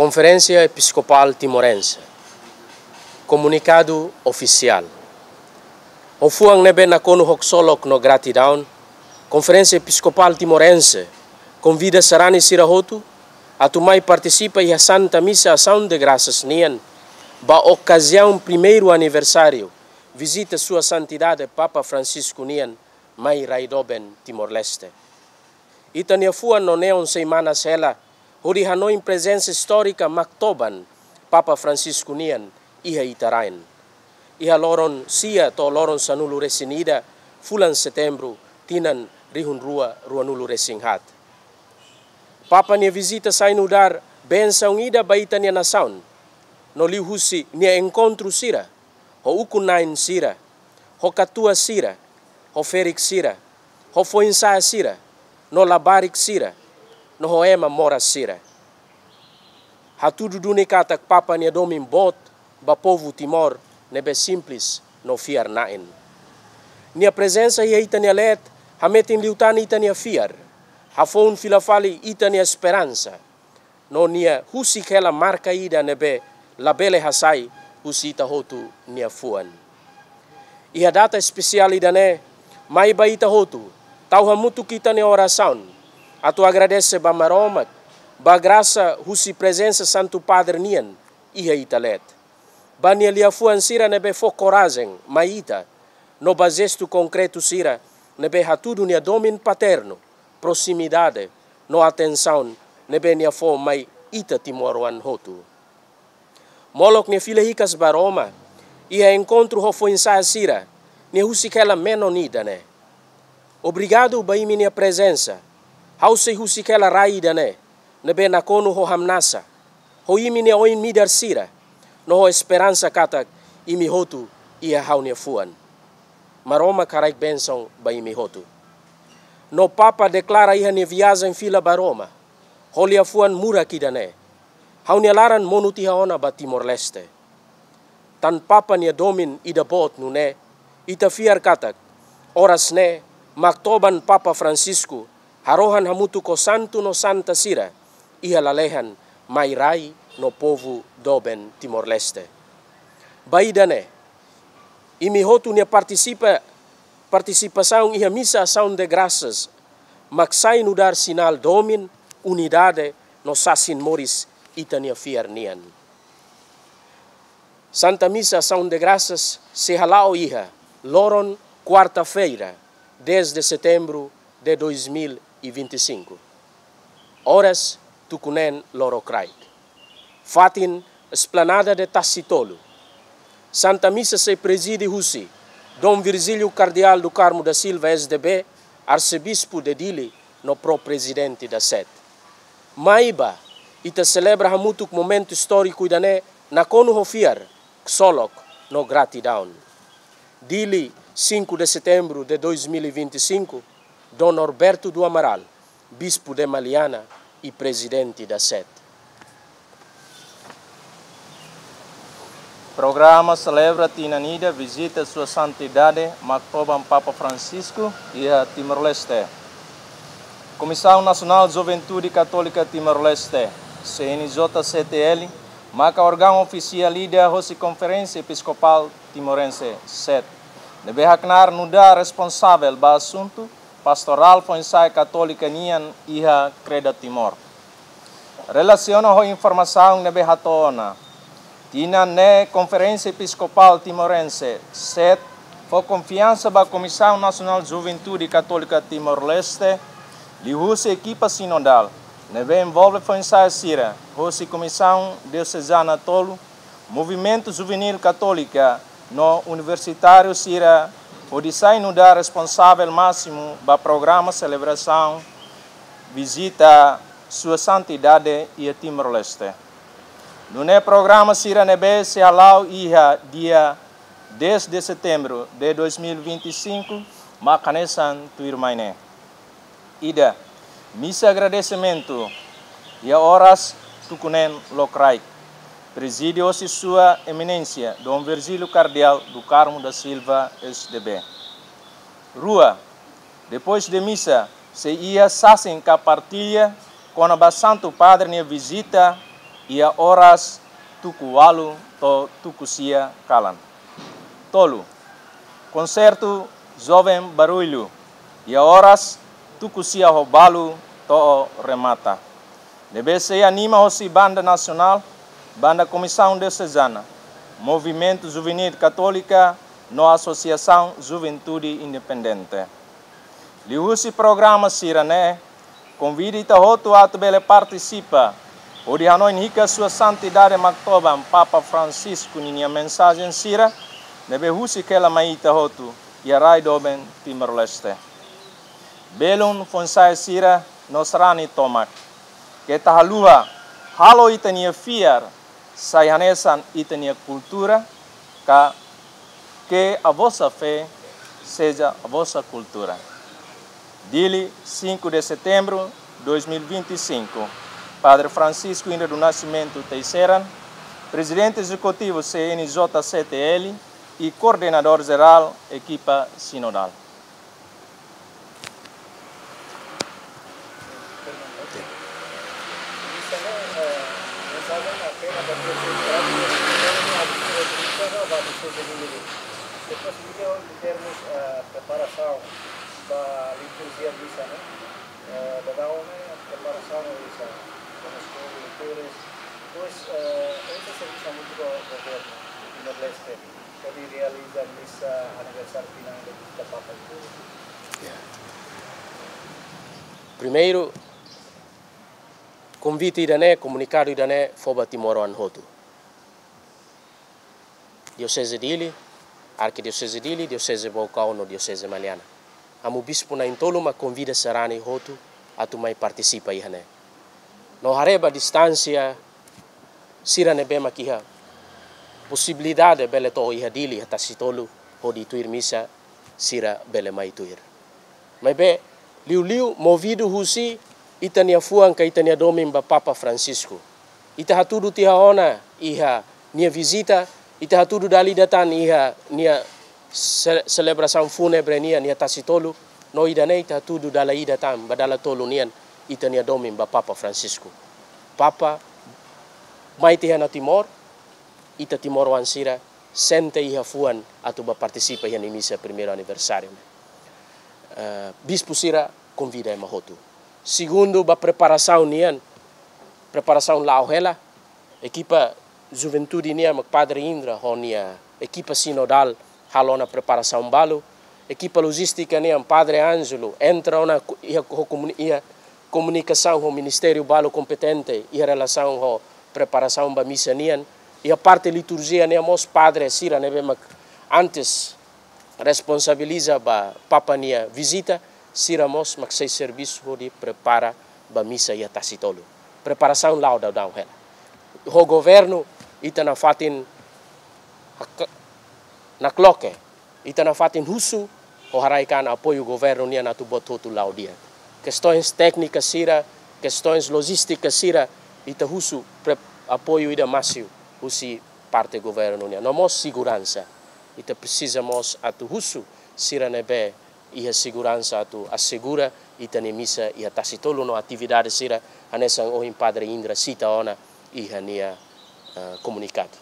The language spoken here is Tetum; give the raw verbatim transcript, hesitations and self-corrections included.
Konferénsia Episkopál Timorense. Komunikadu ofisiál. Ho fuan ne'ebé nakonu ho ksolok no gratidaun, Konferénsia Episkopál Timorense konvida sarani sira hotu atu mai partisipa iha Santa Misa Asaun de Grasas nian, ba okaziaun primeiru aniversáriu vizita Sua Santidade Papa Francisco nian mai rai doben Timor-Leste. Ita-nia fuan no neon sei manas hela, hodi hanoin prezensa istórika mak toban Papa Francisco nian iha ita rain, iha loron sia to'o loron sanulu-resin-ida fulan Setembru, tinan rihun rua ruanulu-resin-haat. Papa nia vizita sai nu'udar bensaun ida ba ita-nia nasaun, no liuhusi nia enkontru sira ho ukun-na'in sira, ho katuas sira, ho ferik sira, ho foin-sa'e sira, no labarik sira, no ho ema moras sira. Hatudu duni katak Papa nia domin boot ba povu Timor ne'ebé simples no fiar-na'in. Nia prezensa iha ita-nia leet hametin liután ita-nia fiar, hafoun fila fali ita-nia esperansa, no nia husik hela marka ida ne'ebé labele hasai husi ita hotu nia fuan. Iha data espesiál ida-ne'e, mai ba ita hotu, tau hamutuk ita-nia orasaun, atu agradese ba Maromak, ba grasa husi prezensa Santu Padre nian iha ita leet, ba nia liafuan sira ne'ebé fó korajen mai ita, no ba jestu konkretu sira ne'ebé hatudu nia domin paternu, proximidade, no atensaun ne'ebé nia fó mai ita timoroan hotu. Molok nia fila hikas ba Roma, iha enkontru ho foin-sa'e sira, nia husik hela menon ida-ne'e: Obrigadu ba imi-nia prezensa. Ha'u sei husik hela rai ida-ne'e, ne'ebé nakonu ho hamnasa, ho imi-nia oin-midar sira, no ho esperansa katak imi hotu iha ha'u-nia fuan. Maromak haraik bensaun ba imi hotu. No Papa deklara iha nia viajen fila ba Roma, ho liafuan murak ida-ne'e: Ha'u-nia laran monu tiha ona ba Timor-Leste. Tan Papa nia domin ida boot nune'e, ita fiar katak oras ne'e mak toban Papa Francisco harohan hamutuk ho santu no santa sira iha lalehan mai rai no povu doben Timor-Leste. Ba ida-ne'e, imi hotu nia partisipa, partisipasaun iha Misa Asaun de Grasas mak sai nu'udar sinál domin, unidade, no sasin moris ita-nia fiar nian. Santa Misa Asaun de Grasas sei hala'o iha loron kuarta-feira, dez de setembro de dois mil e vinte e cinco. Oras tuku neen lorokraik. Fatin, Esplanada de Tasi Tolu. Santa Misa sei prezide husi Dom Virgílio Kardeál do Carmo da Silva, S D B, Arsebispu de Dili no Pro-Prezidente da SED. Mai ba ita selebra hamutuk momentu istóriku ida-ne'e nakonu ho fiar, ksolok no gratidaun. Dili, cinco de setembro de dois mil e vinte e cinco, Dom Norberto do Amaral, Bispo de Maliana e Presidente da SED. Programa selebra tinan ida vizita Sua Santidade mak toban Papa Francisco iha Timor-Leste. Komisaun Nasionál Juventude Katólika Timor-Leste, C N J C T L, maka órgaun ofisiál ida hosi Konferénsia Episkopál Timorense, SET, ne'ebé haknaar nu'udar responsavel ba asuntu pastorál foin-sa'e katólika nian iha Kreda Timor. Relasiona ho informasaun ne'ebé hato'o ona, tinan ne'e Konferénsia Episkopál Timorense, SET, fó konfiansa ba Komisaun Nasionál Juventude Katólika Timor-Leste, liuhusi ekipa sinodál, ne'ebé envolve foin-sa'e sira hosi Komisaun Diosezana tolu, Movimentu Juvenil Katólika no universitáriu sira, hodi sai nu'udar responsavel másimu ba programa selebrasaun vizita Sua Santidade iha Timor-Leste. Nune'e programa sira ne'ebé sei hala'o iha dia dez de setembro de dois mil e vinte e cinco, mak hanesan tuirmai ne'e. Ida, misa agradesimentu, iha oras tuku neen lokraik, prezide hosi Sua Eminénsia Dom Virgílio Kardeál do Carmo da Silva, S D B. Rua, depois de misa, sei iha sasin ka partilla kona-ba Santu Padre nia vizita iha oras tuku ualu to'o tuku sia kalan. Tolu, konsertu joven Barullu, iha oras tuku sia ho balu to'o remata. Ne'ebé sei anima hosi banda nasionál, banda Komisaun Diosezana, Movimentu Juvenil Katólika no Asosiasaun Juventude Independente. Liuhusi programa sira-ne'e, konvida ita hotu atu bele partisipa hodi hanoin hikas Sua Santidade Maktoban Papa Francisco ninia mensajen sira ne'ebé husik hela mai ita hotu iha rai doben Timor-Leste. Belun foinsa'e sira no sarani tomak, keta haluha halo ita-nia fiar sai hanesan ita-nia kultura, ka que a vossa fé seja a vossa cultura. Dili, cinco de setembro de dois mil e vinte e cinco. Padre Francisco Indra do Nascimento Teixeira, Presidente Executivo C N J C T L e Coordenador Geral Equipa Sinodal. Depois, em termos, eh, preparasaun ba liturjia misa, ne'e? Eh, daudaun ne'e preparasaun misa, como escola, leitores, depois, eh, esse serviço é muito do governo, do Timor-Leste, hodi realiza misa aniversáriu final de vizita Papa e tudo. Ya. Primeiru, konvite ida-ne'e, komunikadu ida-ne'e fó ba timoroan hotu. Dioseze Dili, Arkidioseze Dili, Dioseze Baucau no Dioseze Maliana. Amu bispu na'in-tolu mak konvida sarani hotu atu mai partisipa iha ne'e. No haree ba distánsia sira ne'ebé mak iha posibilidade bele to'o iha Dili, iha Tasitolu, hodi tuir misa, sira bele mai tuir. Maibé, liuliu movidu husi ita-nia fuan ka ita-nia domin ba Papa Francisco. Ita hatudu tiha ona iha nia vizita, ita hatudu dala ida tan iha nia se-, selebrasaun fúnebre nian iha Tasitolu, no ida-ne'e ita hatudu dala ida tan, ba dala tolu nian ita-nia domin ba Papa Francisco. Papa mai tiha ona Timor, ita timoroan sira sente iha fuan atu ba partisipa iha nia misa primeiru aniversáriu ne'e. Eh, bispu sira konvida ema hotu. Segundu, ba preparasaun nian, preparasaun la'o hela, ekipa juventude nian mak Padre Indra ho nia ekipa sinodál halo ona preparasaun balu, ekipa lojístika nian Padre Ângelo entra ona ku-, iha ho komuni-, iha komunikasaun ho ministériu balu kompetente iha relasaun ho preparasaun ba misa nian. Iha parte liturjia nian mós padre sira ne'ebé mak antes responsabiliza ba Papa nia vizita, sira mós mak sei servisu hodi prepara ba misa iha Tasitolu. Preparasaun la'o daudaun hela. Ho governu ita nafatin hak-, nakloke, ita nafatin husu, ho haraik an apoiu governu nian atu buat hotu la'o di'ak. Kestaun téknika sira, kestaun lojístika sira, ita husu pre-, apoiu ida másimu husi parte governu nian. No mós seguransa. Ita presiza mós atu husu sira ne'ebé iha seguransa atu asegura ita-nia misa iha Tasitolu no atividade sira hanesan ohin Padre Indra sita ona iha nia, eh, komunikadu.